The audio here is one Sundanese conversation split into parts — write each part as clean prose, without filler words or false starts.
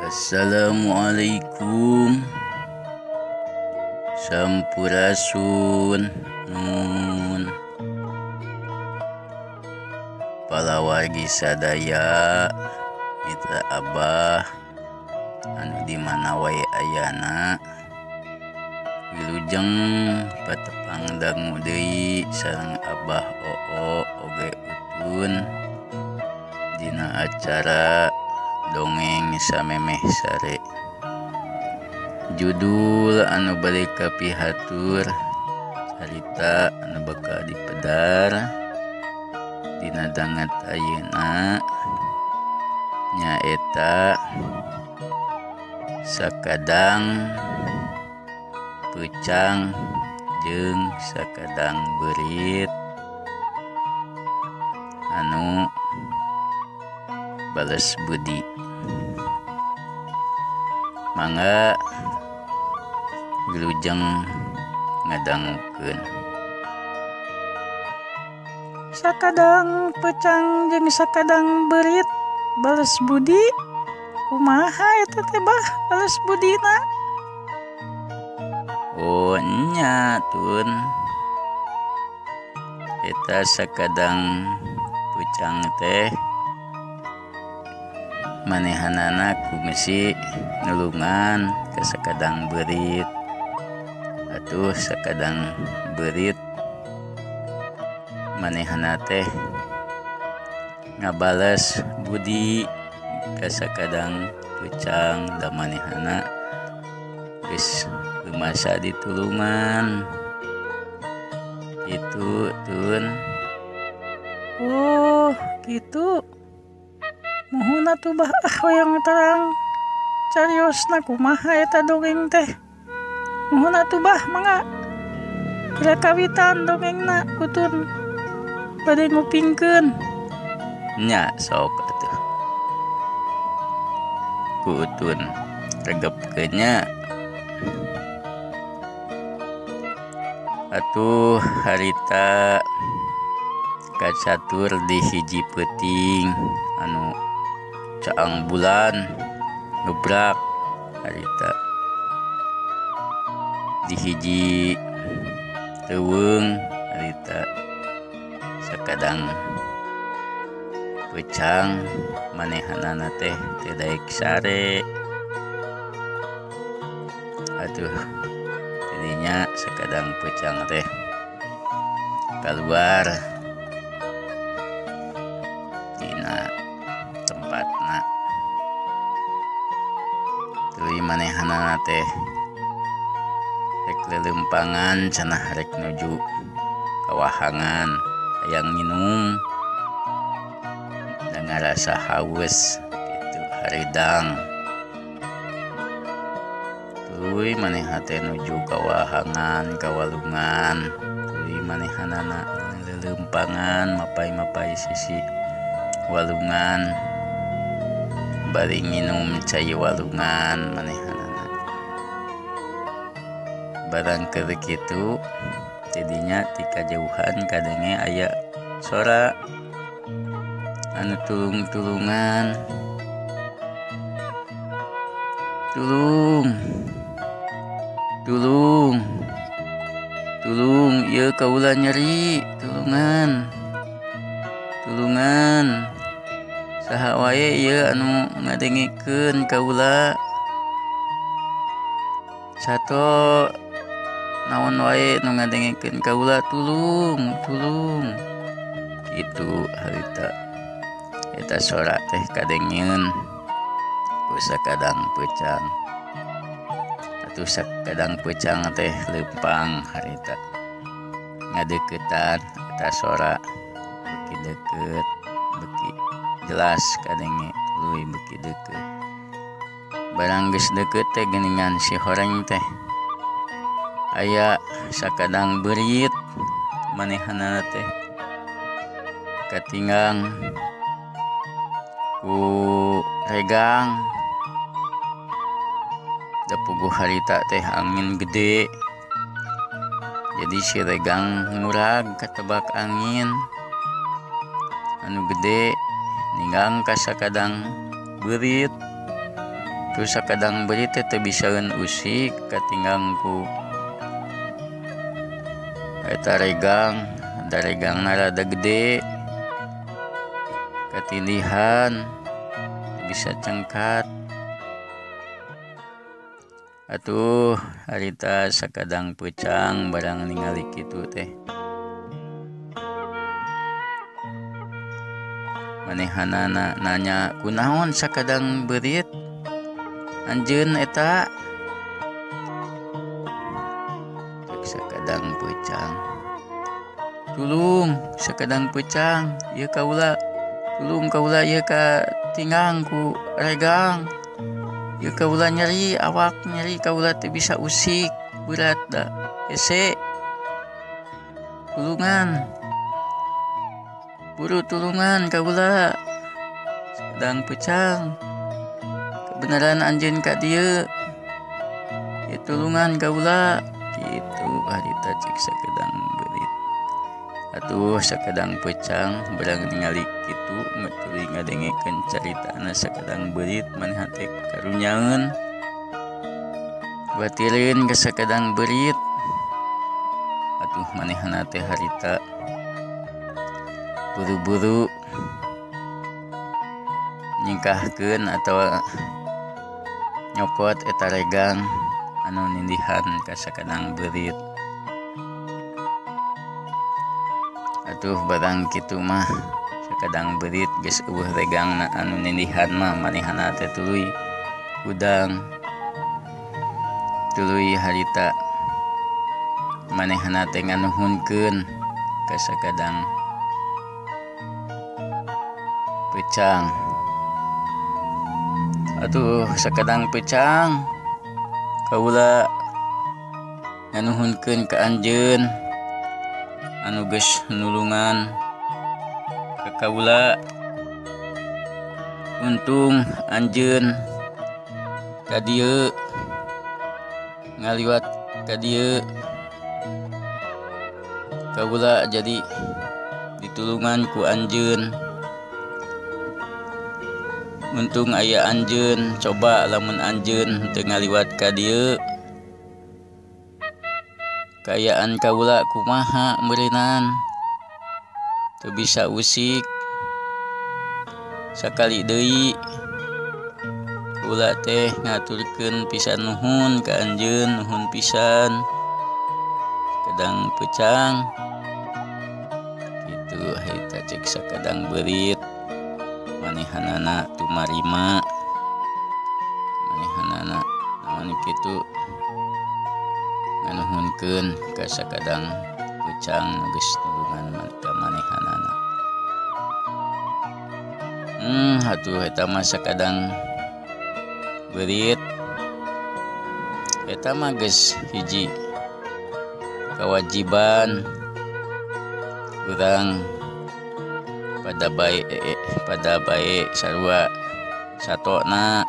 Assalamualaikum. Sampurasun nun. Palawargi sadaya mitra Abah anu di mana wae ayana, wilujeng patepang dangu deui sareng Abah Oo oge Utun dina acara dongeng samemeh sare. Judul anu bade kapihatur carita anu bakal dipedar dina danget ayeuna nyaeta Sakadang Peucang jeung Sakadang Beurit anu bales budi. Mangga wilujeng ngadangukeun. Sakadang Peucang jeung Sakadang Beurit bales budi, kumaha eta teh bah bales budina? Oh nya tun, eta Sakadang Peucang teh manehanana ku misi nulungan ka Sakadang Beurit. Atuh Sakadang Beurit manehana teh ngabales budi ka Sakadang Peucang da manehana geus lumasa ditulungan. Kitu tun. Oh gitu. Muhun atuh bah ah hoyong terang cariosna kumaha eta dongeng teh. Muhun atuh bah mangga kira kawitan dongengna Utun bade ngupingkeun. Nya sok atuh ku Utun regepkeun nya. Atuh harita kacatur di hiji peuting anu caang bulan gebrak harita di hiji leuweung harita Sakadang Peucang manehanana teh teu daek sare. Atuh jadinya Sakadang Peucang teh kaluar tina tempatna. Tuluy manehanana teh rek leuleumpangan cenah rek nuju kawahangan hayang nginum da ngarasa haus kitu haridang. Tuluy manehna teh nuju kawahangan kawalungan. Tuluy manehanana leuleumpangan mapay-mapay sisi walungan bari nginum cai walungan manehanana. Barang keur kitu jadinya ti kajauhan kadenge aya sora anu tulung-tulungan. Tulung, tulung, tulung, ieu kaula nyeri, tulungan, tulungan. Saha wae ieu anu ngadengekeun kaula? Sato naon wae nu ngadengekeun kaula, tulung, tulung. Kitu harita eta sora teh kadengeun ku Sakadang Peucang. Atuh Sakadang Peucang teh leumpang harita ngadeukeutan eta sora beuki deukeut beuki jelas kadenge tuluy beuki deukeut. Barang geus deukeut teh geuningan si horeng teh aya Sakadang Beurit manehanana teh katinggang ku regang. Da puguh harita teh angin gede, jadi si regang ngurag katebak angin anu gede ninggang ka Sakadang Beurit. Terus sakadang beurit teh teu bisaeun usik katinggang ku eta regang, da regangna rada gede katindihan teu bisa cengkat. Atuh harita sakadang peucang barang ningali kitu teh. Manehanana nanya kunaon sakadang beurit anjeun eta? Cek sakadang peucang. Tulung sakadang peucang ieu kaula, tulung kaula ieu katinggang ku regang. Ieu kaula nyeri awak nyeri kaula teu bisa usik berat da hese. Tulungan. Buru tulungan kaula. Sakadang peucang. Kebenaran anjeun ka dieu. Ieu tulungan kaula kitu harita cek sakadang beurit. Atuh sakadang peucang barang ningali kitu tuluy ngadengekeun caritana sakadang beurit manehna teh karunyaeun. Batireun ka sakadang beurit. Atuh manehna teh harita buru-buru nyingkahkeun atawa nyokot eta regang anu nindihan ka sakadang beurit. Atuh barang kitu mah sakadang beurit geus eueuh regangna anu nindihan mah manehna teh tuluy hudang. Tuluy harita manehna teh nganuhunkeun ka sakadang peucang. Atuh sakadang peucang kaula nganuhunkeun ka anjeun anu geus nulungan ka kaula. Untung anjeun ka dieu ngaliwat ka dieu kaula jadi ditulungan ku anjeun. Untung aya anjeun, coba lamun anjeun teu ngaliwat ka dieu kaayaan kaula kumaha meureunan teu bisa usik. Sakali deui kaula teh ngaturkeun pisan nuhun ka anjeun, nuhun pisan sakadang peucang kitu harita cek sakadang beurit. Manehanana tumarima, manehanana naon kitu nganuhunkeun ka sakadang peucang nu geus nulungan ka manehanana. Atuh eta mah sakadang beurit eta mah geus hiji kewajiban urang pada bae sarua satona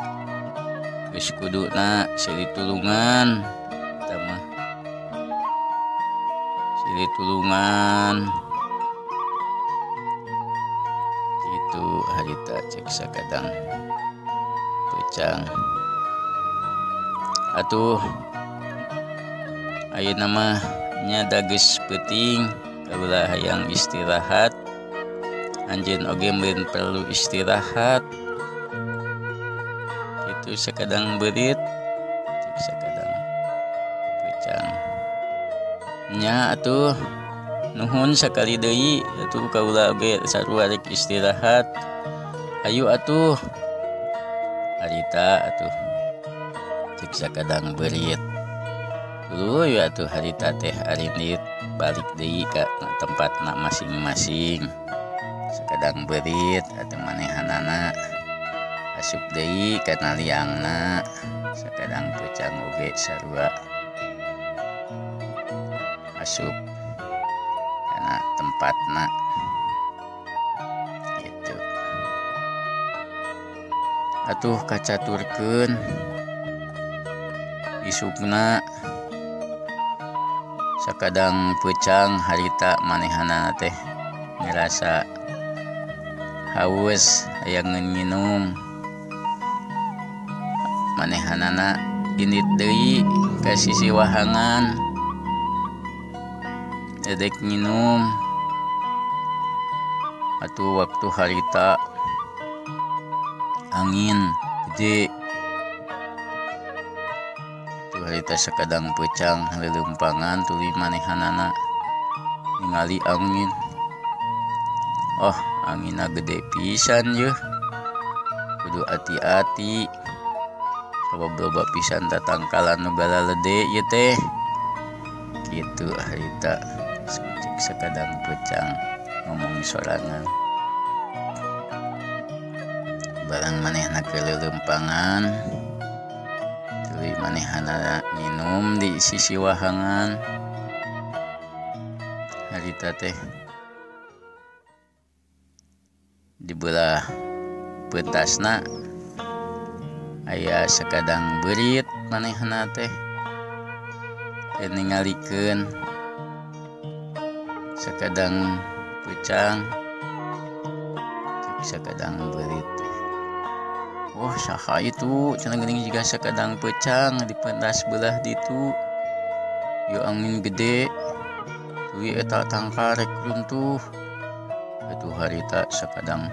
geus kuduna silih tulungan eta mah silih tulungan kitu harita cek sakadang peucang. Atuh ayeuna mah nya da geus peuting kaula hayang istirahat. Anjeun oge meureun perlu istirahat kitu sakadang beurit cek sakadang peucang. Nya atuh nuhun sakali deui atuh kaula oge sarua rek istirahat. Hayu atuh harita atuh cek sakadang beurit. Tuluy atuh harita teh arindit balik deui ka tempatna masing-masing. Sakadang beurit atuh manehanana asup deui kana liangna. Sakadang peucang oge sarua asup kana tempatna gitu. Atuh kacaturkeun isukna sakadang peucang harita manehanana teh ngerasa haus hayang nginum. Manehanana indit deui ka sisi wahangan dedek nginum. Atuh waktu harita angin gede. Tuh harita sakadang peucang leuleumpangan tuluy manehanana ningali angin. Oh, anginna gede pisan yeuh. Kudu hati-hati. Sabab loba pisan tatangkalan nu galalede ieu teh. Kitu harita cek sakadang peucang ngomong sorangan. Barang manehna ke leuleumpangan tuluy manehna minum di sisi wahangan. Harita teh di belah pentasna aya sakadang beurit manehna teh teu ningalikeun sakadang peucang cek sakadang beurit teh. Wah, saha itu cenah geuning jiga sakadang peucang di pentas belah ditu. Ieu angin gede tuluy eta tangkal rek runtuh. Atuh harita sakadang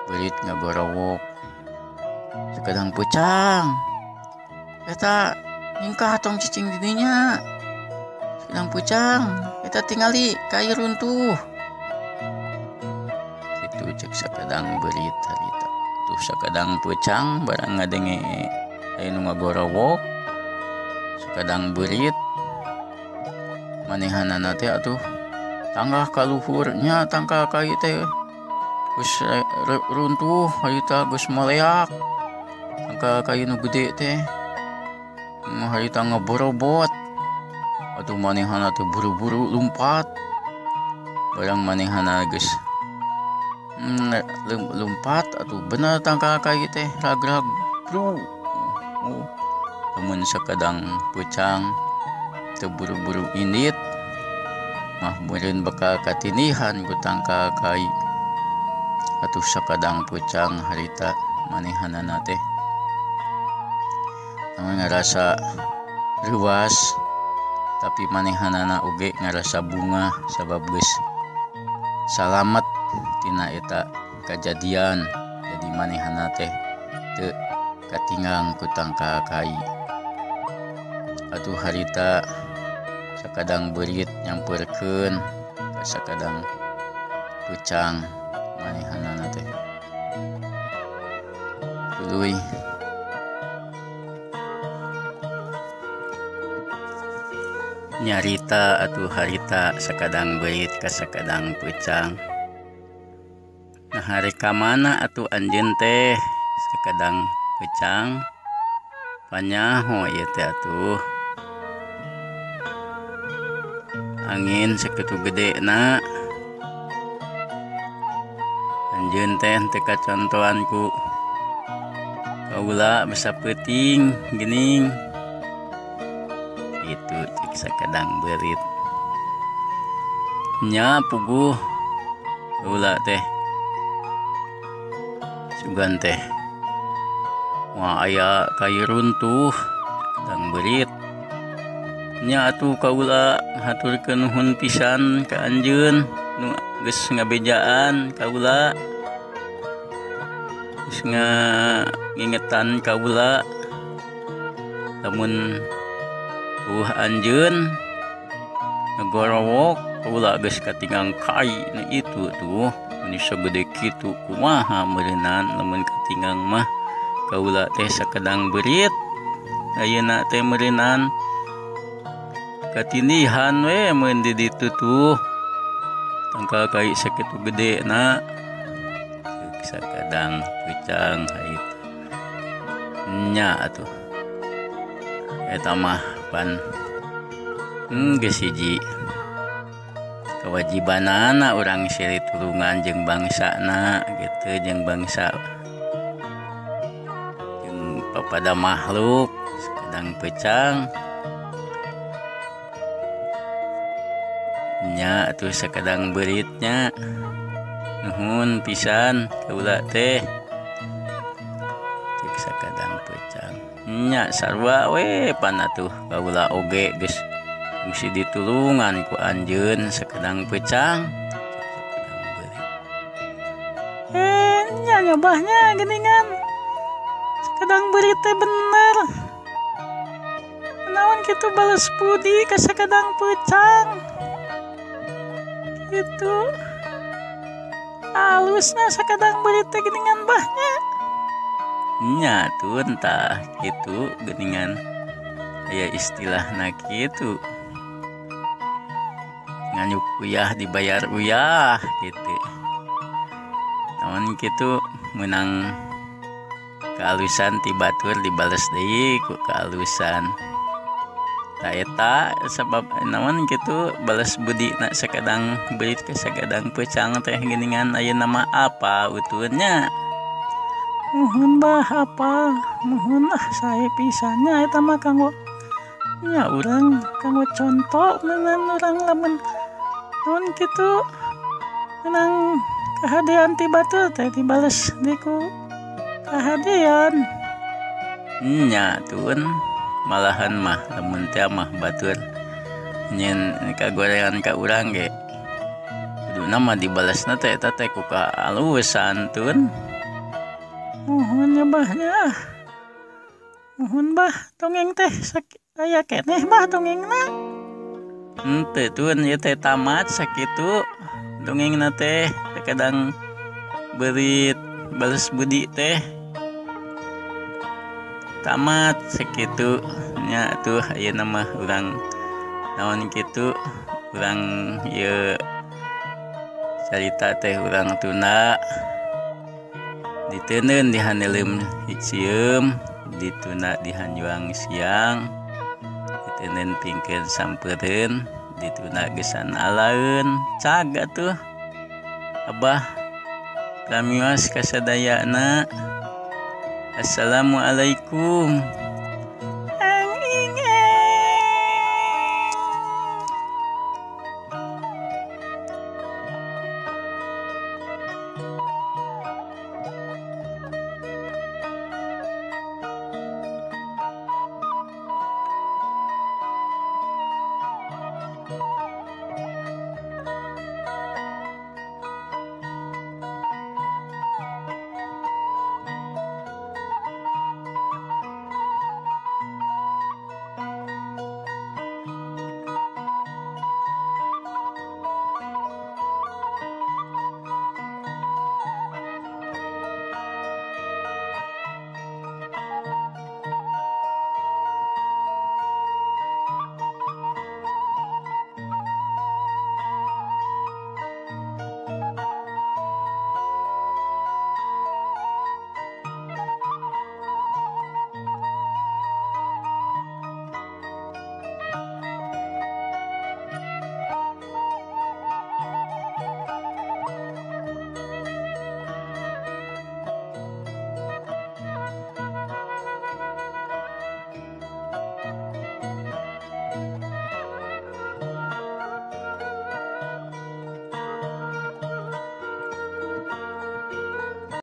beurit ngagorowok. Sakadang peucang eta ningkah tong cicing di dinya. Sakadang peucang eta tingali kai runtuh. Kitu cek sakadang beurit harita. Tuh sakadang peucang barang ngadenge aya nu ngagorowok. Sakadang beurit manehanana teh atuh tanggah ka luhur nya tangkal kai teh geus runtuh harita geus moleak. Tangkal kai nu gede teh harita ngaborobot. Atuh manehana teh buru-buru lumpat. Barang manehana geus lumpat atuh bener tangkal kai teh ragrag bro. Oh, lamun sakadang peucang teu buru-buru indit mah meureun bakal katinihan ku tangkal kai. Atuh sakadang peucang harita manehanana teh namun ngarasa reuas tapi manehanana oge ngarasa bungah sabab geus salamet tina eta kajadian. Jadi manehana teh teu katinggang ku tangkal kai. Atuh harita sakadang beurit nyamperkeun ka sakadang peucang manehanana teh tuluy nyarita. Atuh harita sakadang beurit ka sakadang peucang. Nah, hari ka mana atuh anjeun teh sakadang peucang? Panyaho ieu teh atuh. Angin sakitu gedena. Anjeun teh teu kacontohan ku kaula basa peuting geuning. Itu cek sakadang beurit. Nya puguh kaula teh sugan teh wah aya kai runtuh sakadang beurit. Nya atuh kaula haturkeun nuhun pisan ka anjeun nu geus ngabejaan kaula, geus ngingetan kaula. Lamun eueuh anjeun ngagorowok kaula geus katinggang kai nu itu tuh mun sagede kitu kumaha meureunnan lamun katinggang mah kaula teh sakadang beurit ayeuna teh meureunnan katinihan we mun di ditu tuh tangkal kai sakitu gedena sakadang peucang harita. Nya atuh eta mah pan geus hiji kewajibanana urang silih tulungan jeung bangsana gitu, jeung bangsa jeung papada makhluk sakadang peucang. Nya atuh sakadang beuritnya nuhun pisan kaula teh. Cek Sakadang peucang nya sarua we pan atuh kaula oge geus mesti ditulungan ku anjeun sakadang peucang. Nya nyobahnya geningan sakadang beurit teh bener. Naon kitu balas budi ka sakadang peucang. Kitu alusna sakadang beurit teh geningan bahnya. Nya tuh entah kitu geningan aya istilahna kitu. Nganyuk uyah dibayar uyah gitu. Naon kitu menang kealusan ti batur dibales deui ku kealusan. Ta eta sabab naon kitu balas budi na sakadang beurit ka sakadang peucang teh geuningan ayeuna mah apa utuhnya. Muhun bah apa muhun ah sae pisannya eta mah kanggo nya urang kanggo contoh meunang urang lamun naon kitu menang kahadean ti batur teh dibales deui ku kahadean. Nya tun malahan mah lamun teh mah batur nyen kagorengan ka urang ge kuduna mah dibalesna teh eta teh ku kaalusan tun. Muhun nya bah nya. Muhun bah dongeng teh aya keneh bah dongengna. Henteu tun ieu teh tamat sakitu dongengna teh kadang beurit balas budi teh tamat sakitu nya tuh ayeuna mah urang naon kitu urang ieu carita teh urang tunda diteundeun di haneuleum sieum ditunda di hanjuang siang diteundeun pingkeun sampeureun ditunda gesan alaeun cag atuh abah kamios kasadayana. Assalamualaikum.